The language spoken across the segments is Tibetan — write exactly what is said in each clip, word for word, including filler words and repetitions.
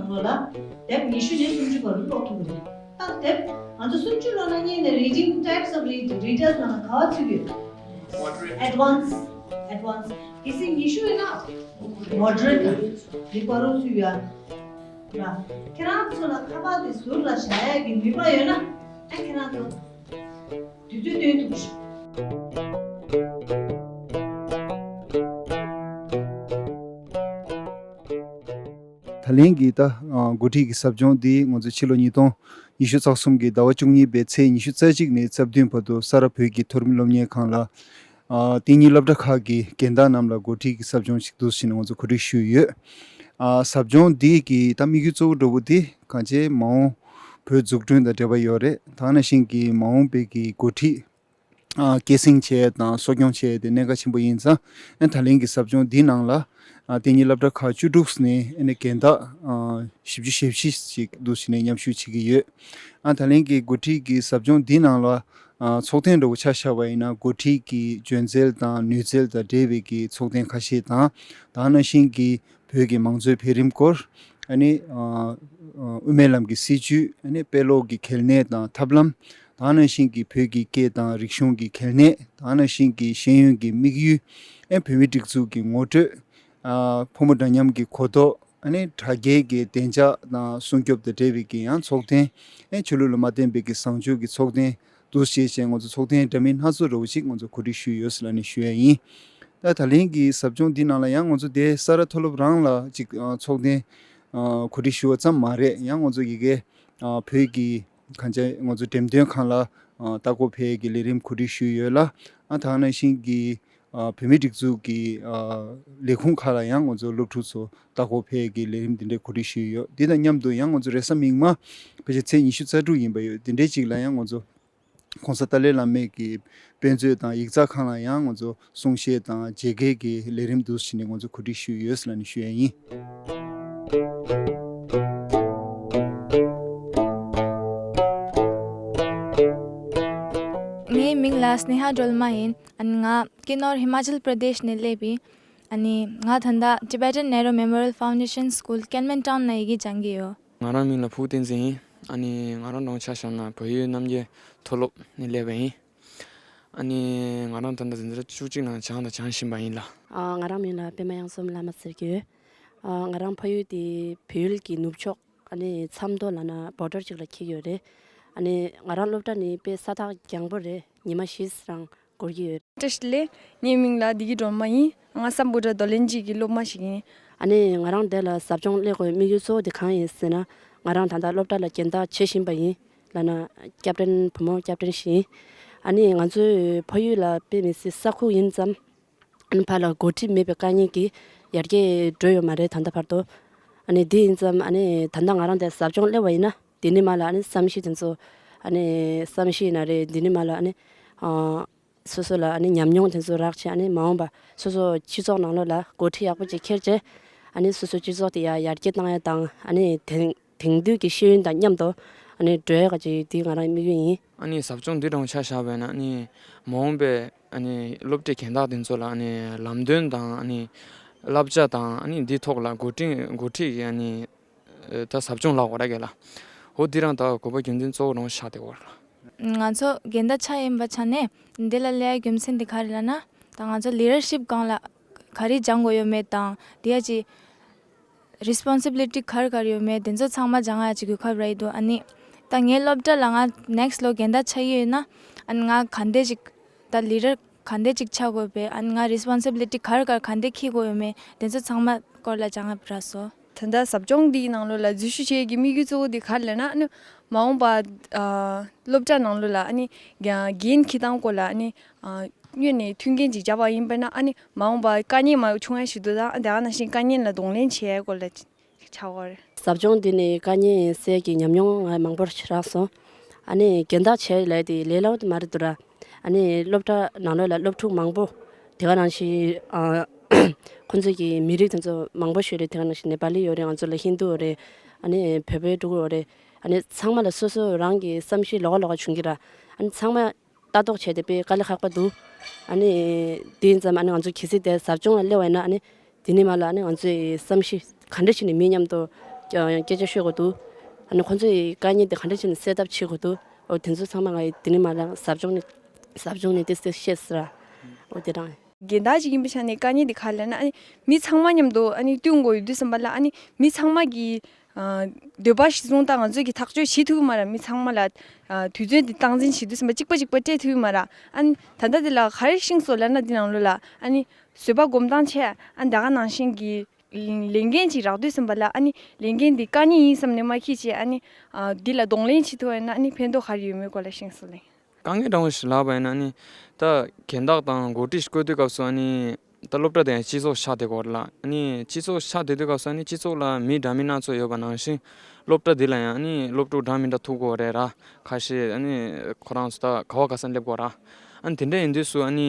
ལོ་ལ་དེབ་ཉི་ཤུ་ནས་སུམ་ཅུ་བར་དུ་ཀློག་ཐུབ་ཀྱི་རེད། ད་དེབ་ང་ཚོ་སུམ་ཅུ་ལོ་ན་སྔོན་ནས་reading, types of read, readers ནང་ལ་ག་བ་ཚུད་ཀྱི་ཡོད། Advance, advance. གལ་སྲིད་ཉི་ཤུ་ཡིན་ན་moderate དང་འདི་བར་དུ་ཚུད་ཡོད། ར། ཁྱེད་རང་ཚོ་ལ་ཁ་པར་དེ་ཟུར་ལ་བཞག་ཡག་གི་ནུས་པ་ཡོད་ན། ཨ་ཁྱེད་རང་ཚོ་དུས་ཚོད་སྟོན་ཐུབ་ཤག་ད་ལན་གྱི་ད་ཨ་འགོ་ཁྲིད་ཀྱི་ཟབ་སྦྱོང་འདི་ང་ཚོ་ཕྱི་ལོ་ཉིས་སྟོང་ཉི་ཤུ་རྩ་གསུམ་གྱི་ཟླ་བ་བཅུ་གཉིས་པའི་ཚེས་ཉི་ཤུ་རྩ་གཅིག་ནས་རྩ་བདུན་བར་དུ་ས་རཱ་བོད་ཀྱི་མཐོ་རིམ་སློབ་གཉེར་ཁང་ལ་ཨ་དེ་ཉིད་སློབ་གྲྭ་ཁག་གི་རྒན་བདག་རྣམས་ལ་འགོ་ཁྲིད་ཀྱི་ཟབ་སྦྱོང་ཞིག་འདུག་ཟེར་ནས་ང་ཚོ་གོ་སྒྲིག་ཞུས་ཡོད། ཨ་ཟབ་སྦྱོང་འདི་གི་ད་དམིགས་ཡུལ་གཙོ་བོ་འདྲ་བོ་འདི་གང་ཅི་མ་འོངས་བོད་འཛུགས་སྐྲུན་དང་འབྲེལ་བ་ཡོད་རེད། ད་ག་ནང་བཞིན་གྱི་མ་འོངས་པའི་གི་འགོ་ཁྲིད་ཨ་སྐྱེད་སྲིང་བྱས་དང་གསོ་སྐྱོང་བྱས་ཏེ་གནད་འགག་ཆེན་པོ་ཡིན་ཙང་། ཨ་ད་ལན་གྱི་ཟབ་སྦྱོང་འདི་ནང་ལ་ཨ་དེ་ཉིད་སློབ་གྲྭ་ཁག་བཅུ་དྲུག་ནས་ཨ་ནི་རྒན་བདག་ཨ་བཞི་བཅུ་ཞེ་བཞི་ཞིག་འདུག་ཟེར་ནས་མཉམ་ཞུགས་བྱེད་ཀྱི་ཡོད། ཨ་ད་ལན་གྱི་འགོ་ཁྲིད་ཀྱི་ཟབ་སྦྱོང་འདི་ནང་ལ་ཨ་ཚོགས་ཐེངས་འདྲ་བོ་ཆ་བཞག་པ་ཡིན་ན་འགོ་ཁྲིད་ཀྱི་འཇོན་ཚད་དང་ནུས་རྩལ་དང་འབྲེལ་བའི་གི་ཚོགས་ཐེངས་ཁ་ཤས་དང་། ད་ག་ནང་བཞིན་གྱི་བོད་ཀྱི་མང་གཙོའི་འཕེལ་རིམ་སྐོར། ཨ་ནི་ཨ་ཨ་དབུ་མའི་ལམ་གྱི་སྲིད་བྱུས། ཨ་ནི་དཔེ་ཀློག་གི་གལ་གནད་དང་ཐབས་ལམ། ད་ག་ནང་བཞིན་གྱི་བོད་ཀྱི་སྐད་དང་རིག་གཞུང་གི་གལ་གནད། ད་ག་ནང་བཞིན་གྱི་ཤེས་ཡོན་གྱི་དམིགས་ཡུལ། ཨ་བོད་མིའི་སྒྲིག་འཛུགས་ཀྱི་ངོ་སྤྲོད། ཨ་ཕོ་མོ་འདྲ་མཉམ་གྱི་གོ་རྟོགས། ཨ་ནི་དྲ་རྒྱའི་གི་བདེ་འཇགས་དང་སྲུང་སྐྱོབ་དང་འབྲེལ་བའི་གི་ཡང་ཚོགས་ཐེངས། ཨ་ཆོས་ལུགས་ལ་མ་བརྟེན་པའི་གི་བཟང་སྤྱོད་ཀྱི་ཚོགས་ཐེངས། འདུག་སེ་བྱས་ང་ཚོ་ཚོགས་ཐེངས་འདྲ་མིན་སྣ་ཚོགས་འདྲ་བོ་ཞིག་ང་ཚོ་གོ་སྒྲིག་ཞུས་ཡོད་ཟེར་ལབ་ནས་ཞུ་ཡ་ཡིན། ད་ད་ལན་གྱི་ཟབ་སྦྱོང་འདི་ནང་ལ་ཡང་ང་ཚོ་དེ་ས་རཱ་མཐོ་སློབ་རང་ལ་ཅིག་ཨ་ཚོགས་ཐེངས་ཨ་གོ་སྒྲིག་ཞུ་བ་ཙམ་མ་རེད། ཡང་ང་ཚོ་ཡི་གེ་ཨ་བོད་ཀྱི་གང་ཅི་ང་ཚོ་འགྲེམས་སྟོན་ཁང་ལ་ཨ་ལྟ་སྐོར་ཕེབས་ཀྱི་ལས་རིམ་གོ་སྒྲིག་ཞུས་ཡོད་ལ། ཨ་ད་ག་ནང་བཞིན་གྱི་ཨ་བོད་མིའི་སྒྲིག་འཛུགས་ཀྱི་ཨ་ལས་ཁུངས་ཁག་ལ་ཡང་ང་ཚོ་སློབ་ཕྲུག་ཚོ་ལྟ་སྐོར་ཕེབས་ཀྱི་ལས་རིམ་འདི་འདྲའི་གོ་སྒྲིག་ཞུས་ཡོད། འདི་དང་མཉམ་དུ་ཡང་ང་ཚོ་རེས་གཟའ་མིག་དམར་ཕལ་ཆེར་ཚེས་ཉི་ཤུ་རྩ་དྲུག་ཡིན་པ་ཡོད། འདི་འདྲའི་ཅིག་ལ་ཡང་ང་ཚོ་༸གོང་ས་ཏཱ་ལའི་བླ་མའི་གི་དཔེ་མཛོད་དང་ཡིག་ཚགས་ཁང་ལ་ཡང་ང་ཚོ་གསུང་བཤད་དང་མཇལ་ཁའི་གི་ལས་རིམ་འདུག་ཟེར་ནས་ང་ཚོ་གོ་སྒྲིག་ཞུས་ཡོད་ཟེར་ལབ་ནས་ཞུ་ཡ་ཡིན། ངའི་མིང་ལ་སྣེ་ཧ་སྒྲོལ་མ་ཡིན། ཨ་ནི་ང་ཀི་ནོར་ཧི་མ་ཅལ་པྲ་དེཤ་ནས་སླེབས་ཡིན། ཨ་ནི་ང་ད་ལྟ་Tibetan Nehru Memorial Foundation School Kenmen Town ནས་ཡི་གེ་སྦྱང་གི་ཡོད། ང་རང་མིང་ལ་ཕུག་བསྟན་འཛིན་ཡིན། ཨ་ནི་ང་རང་གྲོང་ཆ་བཞག་ན་བལ་ཡུལ་རྣམ་རྒྱལ་མཐོ་སློབ་ནས་སླེབས་པ་ཡིན། ཨ་ནི་ང་རང་ད་ལྟ་འཛིན་གྲྭ་བཅུ་གཅིག་ནང་སྦྱངས་དང་སྦྱང་བཞིན་པ་ཡིན་ལ། ཨ་ང་རང་མིང་ལ་པད་མ་གཡང་འཛོམས་ལགས་མ་ཟེར་གྱི་ཡོད། ཨ་ང་རང་ཕ་ཡུལ་དེ་བལ་ཡུལ་གྱི་ནུབ་ཕྱོགས་ཨ་ནི་མཚམས་མདོ་ལབ་ན་བོར་ཌར་ཅིག་ལ་འཁེལ་ཡོད་རེད། ཨ་ནི་ང་རང་སློབ་གྲྭ་ནི་དཔེ་ས་ཐག་རྒྱང་པོ་རེད། ཉི་མ་བཞི་རང་འགོར་གྱི་ཡོད། བཀྲ་ཤིས་བདེ་ལེགས། ངའི་མིང་ལ་བདེ་སྐྱིད་སྒྲོལ་མ་ཡིན། ང་སམ་བྷོ་ཊ་རྡོར་གླིང་སྤྱི་གི་སློབ་མ་ཞིག་ཡིན། ཨ་ནི་ང་རང་འདི་ལ་ཟབ་སྦྱོང་སླེབས་དགོས་དམིགས་ཡུལ་གཙོ་བོ་དེ་གང་ཡིན་ཟེར་ན། ང་རང་ད་ལྟ་སློབ་གྲྭ་ལ་སྦྱིན་བདག་བྱེད་བཞིན་པ་ཡིན་ལབ་ན། སྐྱབས་རེན་བུ་མོ་སྐྱབས་རེན་ཞིག་ཡིན། ཨ་ནི་ང་ཚོའི་ཕ་ཡུལ་ལ་དཔེ་མི་སྲིད་ས་ཁུག་ཡིན་ཙང་། ཨ་ནི་ཕར་ལ་འགོ་ཁྲིད་མེད་པའི་དཀའ་ངལ་གྱིས་ཡར་རྒྱས་འགྲོ་ཡོད་མ་རེད་ད་ལྟ་བར་དུ། ཨ་ནི་དེ་ཡིན་ཙང་ཨ་ནི་ད་ལྟ་ང་རང་འདིར་ཟབ་སྦྱོང་སླེབས་པ་ཡིན་ན་དེ་ནས་མར་ལ་ཨ་ནི་བསམ་གཞིག་དེ་ཚོ། ཨ་ནི་བསམ་གཞིག་ཡིན་ན་རེད། དེ་ནས་མར་ལ་ཨ་ནི་ཨ། སོ་སོ་ལ་ཨ་ནི་ཉམས་མྱོང་དེ་ཚོ་རག་བྱས། ཨ་ནི་མ་འོངས་པ་སོ་སོ་སྤྱི་ཚོགས་ནང་ལོགས་ལ་འགོ་ཁྲིད་ཡག་པོ་ཅིག་འཁྱེར་བྱས། ཨ་ནི་སོ་སོ་སྤྱི་ཚོགས་དེ་ཡར་ཡར་རྒྱས་བཏང་ཡ་དང་། ཨ་ནི་དེང་དེང་དུས་ཀྱི་ཤེས་ཡོན་དང་མཉམ་དུ་ཨ་ནི་འགྲོ་ཡ་ག་ཅིག་དེ་ང་རང་དམིགས་ཡུལ་ཡིན། ཨ་ནི་ཟབ་སྦྱོང་འདི་འདྲ་བོ་ཆ་བཞག་པ་ཡིན་ན། ཨ་ནི་མ་འོངས་པའི་ཨ་ནི་སློབ་གྲྭའི་རྒན་བདག་དེ་ཚོ་ལ་ཨ་ནི་ལམ་སྟོན་དང་། ཨ་ནི་བསླབ་བྱ་དང་། ཨ་ནི་འདིའི་ཐོག་ལ་འགོ་ཁྲིད་འགོ་ཁྲིད་ཀྱི་ཨ་ནི་ད་ཟབ་སྦྱོང་ལབ་དགོས་རེད་ག་ལ། འོ་འདི་རང་ད་དགོས་པ་རྒྱུ་མཚན་གཙོ་བོ་རང་ཆགས་བསྡད་ཡོད་རེད་ལ། ང་ཚོ་རྒན་བདག་ཆགས་ཡིན་པའི་ཆ་ནས་འདི་ལ་སླེབས་ཡ་རྒྱུ་མཚན་དེ་ག་རེ་ལབ་ན། ད་ང་ཚོ་ལི་ཌར་ཤིབ་སྒང་ལ་ག་རེ་སྦྱང་དགོས་ཡོད་མེད་དང་། དེ་ཡ་ཅི་རི་སི་པོན་སི་བི་ལི་ཊི་ག་རེ་ག་རེ་ཡོད་མེད་དེ་ཚོ་ཚང་མ་སྦྱང་ཡ་ཅིག་གོ་སྐབས་རག་གི་འདུག་ཨ་ནི་ད་ངའི་སློབ་གྲྭ་ལ་ང་ནེག་སི་ཊི་ལོ་རྒན་བདག་ཆགས་ཀྱི་ཡོད་ན། ཨ་ནི་ང་ག་འདྲས་ཅིག་ད་ལི་ཌར་ག་འདྲས་ཅིག་ཆགས་དགོས་པས། ཨ་ནི་ང་རི་སི་པོན་སི་བི་ལི་ཊི་ག་རེ་ག་རེ་ག་འདྲས་འཁྱེར་དགོས་ཡོད་མེད་དེ་ཚོ་ཚང་མ་སྐོར་ལ་སྦྱང་ཡ་རག་སོང་། ད་ལྟ་ཟབ་སྦྱོང་འདིའི་ནང་ལོགས་ལ་འཛུལ་ཞུགས་བྱེད་ཀྱི་དམིགས་ཡུལ་གཙོ་བོ་དེ་ག་རེ་ལབ་ན། ཨ་ནི་མ་འོངས་པ་ཨ་སློབ་གྲྭ་ནང་ལོགས་ལ་ཨ་ནི་རྒན་འཁྱེར་སྟངས་སྐོར་ལ་ཨ་ནི་ཨ་སྔོན་ནས་མཐུན་རྐྱེན་ཅིག་བྱས་པ་ཡིན་པ་ན། ཨ་ནི་མ་འོངས་པ་དཀའ་ངལ་མ་བྱུང་ཡ་ཞིག་འདུག་ད་དེ་ག་ནང་བཞིན་དཀའ་ངལ་ལ་གདོང་ལེན་བྱེད་ཡ་སྐོར་ལ་ཆགས་པ་རེད། ཟབ་སྦྱོང་འདི་ནས་དཀའ་ངལ་སེལ་གྱི་ཉམས་མྱོང་ང་མང་པོ་རག་སོང་། ཨ་ནི་རྒན་བདག་བྱས་ལབ་དེ་ལས་སླ་པོ་དེ་མ་རེད་འདུག་ར། ཨ་ནི་སློབ་གྲྭ་ནང་ལོགས་ལ་སློབ་ཕྲུག་མང་པོ་དེ་ག་ནང་བཞིན་ཨ་ཁོང་ཚོ་གི་མི་རིགས་དེ་ཚོ་མང་པོ་ཞིག་རེད། དེ་ག་ནང་བཞིན་ནེ་པ་ལི་ཡོད་རེད། ང་ཚོ་ལ་ཧིན་དུ་ཡོད་རེད། ཨ་ནི་བོད་པའི་ཕྲུ་གུ་ཡོད་རེད། ཨ་ནི་ཚང་མ་ལ་སོ་སོ་རང་གི་བསམ་གཞིག་ལོགས་ཀ་ལོགས་ཀ་བྱུང་གི་ར། ཨ་ནི་ཚང་མ་ལྟ་རྟོག་བྱས་ཏེ་དཔེ་དཀའ་ལས་ཁག་པོ་འདུག་ཨ་ནི་དེ་ཡིན་ཙང་ཨ་ནི་ང་ཚོ་གལ་སྲིད་དེ་ཟབ་སྦྱོང་ལ་སླེབས་པ་ཡིན་ན། ཨ་ནི་དེ་ནས་མར་ལ་ཨ་ནི་ང་ཚོའི་བསམ་གཞིག་ག་འདྲ་བྱས་ནས་མི་མཉམ་དུ་ ཡང་སྐད་ཆ་ཤོད་དགོས་འདུག་ཨ་ནི་ཁོང་ཚོའི་དཀའ་ངལ་དེ་ག་འདྲ་བྱས་ནས་སེལ་ཐབས་བྱེད་དགོས་འདུག་འོ་དེ་ཚོ་ཚང་མ་ང་ཡི་དེ་ནས་མར་རང་ཟབ་སྦྱོང་ནས་ཟབ་སྦྱོང་ནས་ཏོག་ཙམ་ཤེས་ཟེར། འོ་དེ་རང་། རྒན་བདག་ཅིག་ཡིན་པའི་ཆ་ནས་དཀའ་ངལ་དེ་ག་རེ་ལབ་ན། ཨ་ནི་མི་ཚང་མ་མཉམ་དུ་ཨ་ནི་བསྟུན་དགོས་ཡོད་དུས་ཙམ་པ་ལ། ཨ་ནི་མི་ཚང་མ་གི་ཨ་འདོད་པ་གཞིར་བཟུང་ད་ང་ཚོས་ཀྱི་ཐག་གཅོད་བྱེད་ཐུབ་ཀྱི་མ་རེད། མི་ཚང་མ་ལ་ཨ་དུས་ཚོད་དེ་སྟངས་འཛིན་བྱེད་དུས་ཙམ་པ་གཅིག་པ་གཅིག་པ་སྤྲད་ཐུབ་ཀྱི་མ་རེད། ཨ་ནི་ད་ལྟ་དེ་ལ་ག་རེ་ཤེས་སོང་ལབ་ན། འདི་ནང་ལོགས་ལ་ཨ་ནི་བཟོད་པ་སྒོམ་སྟངས་བྱས། ཨ་ནི་ད་ག་ནང་བཞིན་གྱི་ལས་འགན་ཅིག་རག་དུས་ཙམ་པ་ལ། ཨ་ནི་ལས་འགན་འདི་དཀའ་ངལ་ཡིན་བསམ་ནས་མ་འཁྱེར་བྱས། ཨ་ནི་ཨ་འདི་ལ་གདོང་ལེན་བྱེད་ཐུབ་པ་ཡིན་ན། ཨ་ནི་ཕན་ཐོགས་ག་རེ་ཡོད་མེད་སྐོར་ལ་ཤེས་སོང་ལེ། དཀའ་ངལ་འདྲ་བོ་ཞིག་ལབ་པ་ཡིན་ན། ཨ་ནི་ད་རྒན་བདག་དང་འགོ་ཁྲིད་བསྐོ་དུས་སྐབས་སུ། ཨ་ནི་ད་སློབ་གྲྭ་དེ་ཡང་སྤྱི་ཚོགས་ཆགས་བསྡད་ཀྱི་ཡོད་རེད་ལ། ཨ་ནི་སྤྱི་ཚོགས་ཆགས་བསྡད་དུས་སྐབས་སུ། ཨ་ནི་སྤྱི་ཚོགས་ལ་མི་འདྲ་མིན་སྣ་ཚོགས་ཡོད་པ་ནང་བཞིན། སློབ་གྲྭ་འདི་ལ་ཡང་ཨ་ནི་སློབ་ཕྲུག་འདྲ་མི་འདྲ་ཐུག་གི་ཡོད་རེད་ར། ཁ་ཤས་ཨ་ནི་ཁོ་རང་ཚོ་ད་ག་བ་ག་ས་སླེབས་ཀྱི་ཡོད་ར། ཨ་ནི་དེ་འདྲ་ཡིན་དུས་སུ། ཨ་ནི་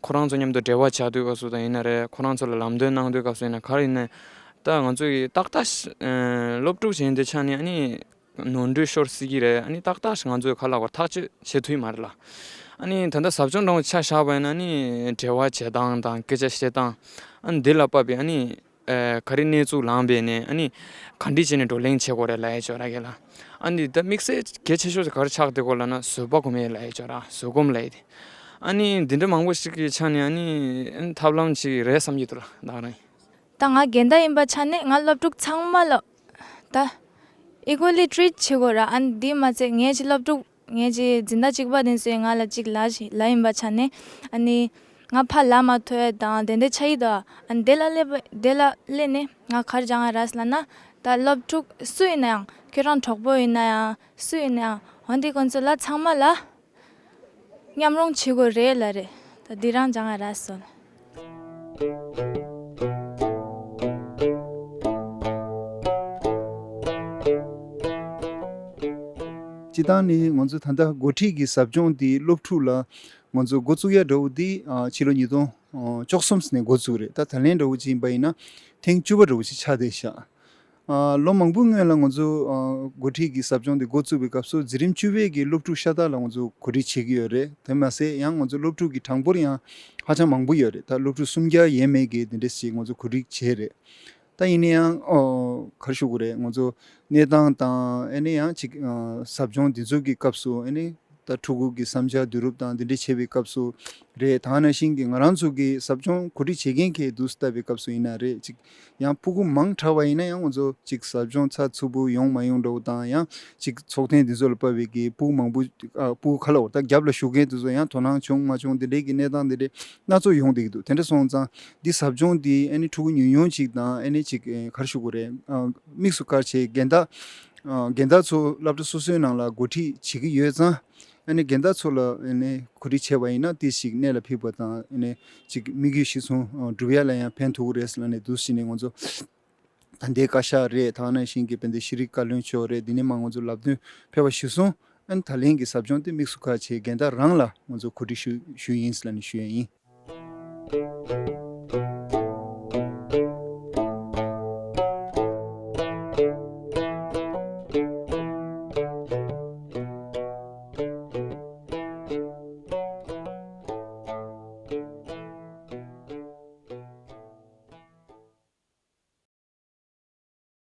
ཁོ་རང་ཚོ་མཉམ་དུ་འབྲེལ་བ་བྱ་དུས་སྐབས་སུ་ད་ཡིན་ན་རེད། ཁོ་རང་ཚོ་ལ་ལམ་སྟོན་གནང་དུས་སྐབས་སུ་ཡིན་ན། ག་རེ་ཡིན་ན། ད་ང་ཚོ་ཡི་ཏག་ཏག་སློབ་ཕྲུག་ཅིག་ཡིན་དུས་ཆ་ནས་ཨ་ནི། ནོར་འཁྲུལ་ཤོར་སྲིད་ཀྱི་རེད། ཨ་ནི་ཏག་ཏག་ཞིག་ང་ཚོས་ག་ལབ་དགོས། ཐག་གཅོད་བྱེད་ཐུབ་ཀྱི་མ་རེད་ལ། ཨ་ནི་ད་ལྟ་ཟབ་སྦྱོང་འདྲ་བོ་ཆ་བཞག་པ་ཡིན་ན། ཨ་ནི་འབྲེལ་བ་བྱེད་སྟངས་དང་སྐད་ཆ་བཤད་སྟངས། ཨ་ནི་འདི་ལ་དཔག་པའི་ཨ་ནི་ཨ་ག་རེ་གནས་ཚུལ་ལངས་པ་ཡིན་ནའི། ཨ་ནི་ག་འདྲ་བྱས་ནས་བགྲོ་གླེང་བྱེད་དགོས་རེད་ལབ་ཡས་ཅིག་ཡོད་ར་གི་ལ། ཨ་ནི་ད་དམིགས་བསལ་གལ་ཆེ་ཤོས་དེ་ག་རེ་ཆགས་བསྡད་ཀྱི་ཡོད་ལབ་ན། བཟོད་པ་སྒོམ་ཡས་ལབ་ཡས་ཅིག་ཡོད་ར། བཟོད་སྒོམ་ལབ་ཡས་དེ། ཨ་ནི་འདི་འདྲ་མང་པོ་ཞིག་གི་ཆ་ནས། ཨ་ནི་ཨ་ནི་ཐབས་ལམ་ཅིག་རེད་བསམ་གྱི་འདུག་ལ། ད་རང་། ད་ང་རྒན་བདག་ཡིན་པའི་ཆ་ནས་ང་སློབ་ཕྲུག་ཚང་མ་ལ། ད་equally treat བྱེད་དགོས་ར། ཨ་ནི་དེ་མ་ཚད་ངའི་ཅིག་སློབ་ཕྲུག་ངའི་ཅིག་འཛིན་བདག་གཅིག་པ་དེ་ཚོས་ང་ལ་ཅིག་ལབ་ཞིག་ལབ་ཡིན་པའི་ཆ་ནས། ཨ་ནི་ང་ཕར་ལབ་མ་ཐུབ་ཡས་དང་དེ་འདྲ་ཆགས་ཀྱི་འདུག་ཨ་ནི་དེ་ལ་སླེབས་པ། དེ་ལ་སླེབས་ནས་ང་ག་རེ་སྦྱང་གི་རེད་ལབ་ན། ད་སློབ་ཕྲུག་སུ་ཡིན་ན་ཡང་། ཁྱོད་རང་གྲོགས་པོ་ཡིན་ན་ཡང་། སུ་ཡིན་ན་ཡང་། འོན་ཏེ་ཁོང་ཚོ་ལ་ཚང་མ་ལ་མཉམ་རུབ་བྱེད་དགོས་རེད་ལབ་རེད། ད་འདི་རང་སྦྱང་གི་རེད་ཟེར། སྤྱིར་བཏང་ནི་ང་ཚོ་ད་ལྟ་འགོ་ཁྲིད་ཀྱི་ཟབ་སྦྱོང་འདི་སློབ་ཕྲུག་ལ་ང་ཚོ་འགོ་བཙུགས་ཡ་འདྲ་བོ་འདི། ཨ་ཕྱི་ལོ་ཉིས་སྟོང་བཅུ་གསུམ་ནས་འགོ་བཙུགས་རེད། ད་ད་ལན་འདྲ་བོ་ཅིག་ཡིན་པ་ཡིན་ན་ཐེངས་བཅུ་པ་འདྲ་བོ་ཞིག་ཆགས་བསྡད་ཤག་ཨ་ལོ་མང་པོའི་སྔོན་ལ་ང་ཚོ་ཨ་འགོ་ཁྲིད་ཀྱི་ཟབ་སྦྱོང་དེ་འགོ་བཙུགས་པའི་སྐབས་སུ། འཛིན་རིམ་བཅུ་པའི་གི་སློབ་ཕྲུག་ཤ་སྟག་ལ་ང་ཚོ་གོ་སྒྲིག་བྱེད་ཀྱི་ཡོད་རེད། དེ་མ་ཟད་ཡང་ང་ཚོ་སློབ་ཕྲུག་གི་གྲངས་འབོར་ཡང་ཧ་ཅང་མང་པོ་ཡོད་རེད། ད་སློབ་ཕྲུག་སུམ་བརྒྱ་ཡས་མས་ཀྱི་དེ་འདྲ་ཞིག་ང་ཚོ་གོ་སྒྲིག་བྱས་རེད། ད་ཡིན་ན་ཡང་ཨོ་ག་རེ་ཞུ་དགོས་རེད། ང་ཚོ་གནས་སྟངས་དང་། ཨ་ནི་ཡང་ཅིག་ཨ་ཟབ་སྦྱོང་འདི་ཚོ་གི་སྐབས་སུ། ཨ་ནི་ད་ཕྲུ་གུ་གི་བསམ་འཆར་བསྡུ་རུབ་དང་འདི་འདྲ་བྱེད་པའི་སྐབས་སུ་རེད། ད་ག་ནང་བཞིན་གྱི་ང་རང་ཚོ་གི་ཟབ་སྦྱོང་གོ་སྒྲིག་བྱེད་མཁན་གྱི་དུས་སུ་ལྟ་བའི་སྐབས་སུ་ཡིན་ན་རེད། ཅིག་ཡང་ཕྲུ་གུ་མང་དྲགས་པ་ཡིན་ན་ཡང་ང་ཚོ་ཅིག་ཟབ་སྦྱོང་ཚགས་ཚུད་པོ་ཡོང་མ་ཡོང་འདྲ་བོ་དང་། ཡང་ཅིག་ཚོགས་ཐེངས་འདི་ཚོ་ལ་དཔག་པའི་གི་ཕྲུ་གུ་མང་པོ། ཨ་ཕྲུ་གུ་ག་ལ་འོ་ད་རྒྱབ་ལ་བཞུགས་མཁན་དེ་ཚོ་ཡང་དོ་སྣང་བྱུང་མ་བྱུང་དེ་འདྲའི་གི་གནས་སྟངས་དེ་འདྲའི་སྣ་ཚོགས་ཡོང་བསྡད་ཀྱི་འདུག་དེ་འདྲ་སོང་ཙང་འདི་ཟབ་སྦྱོང་འདི་ཨ་ནི་ཕྲུ་གུ་ཉུང་ཉུང་ཅིག་དང་། ཨ་ནི་ཅིག་ཨེ་ག་རེ་ཞུ་དགོས་རེད། ཨ་དམིགས་སུ་བཀར་བྱས་རྒན་བདག་ཨ་རྒན་བདག་ཚོ་སློབ་གྲྭ་སོ་སོའི་ནང་ལ་འགོ་ཁྲིད་བྱེད་ཀྱི་ཡོད་ཙང་། ཨ་ནི་རྒན་བདག་ཚོ་ལ་ཨ་ནི་གོ་སྒྲིག་བྱས་པ་ཡིན་ན་ཏོག་ཙམ་གནད་ལ་འཕིགས་པ་དང་། ཨ་ནི་ཅིག་དམིགས་ཡུལ་གཞིར་བཟུང་ཨ་སྒྲུབ་ཡ་ལ་ཡང་ཕན་ཐོགས་ཀྱི་རེད་ཟེར་ལབ་ནས་འདུག་སེ་བྱས་ནས་ང་ཚོ་ད་ལྟའི་བཀའ་ཤག་རེད། ད་ག་ནང་བཞིན་གྱི་དཔལ་ལྡན་ཤེས་རིག་བཀའ་བློན་མཆོག་རེད། འདི་ནས་མར་ང་ཚོ་ལམ་སྟོན་ཕེབས་པ་གཞིར་བཟུང་། ཨ་ནི་ད་ལན་གྱི་ཟབ་སྦྱོང་དེ་དམིགས་སུ་བཀར་བྱས་རྒན་བདག་རང་ལ་ང་ཚོ་གོ་སྒྲིག་ཞུ་ཞུས་ཡིན་ཟེར་ལབ་ནས་ཞུ་ཡ་ཡིན།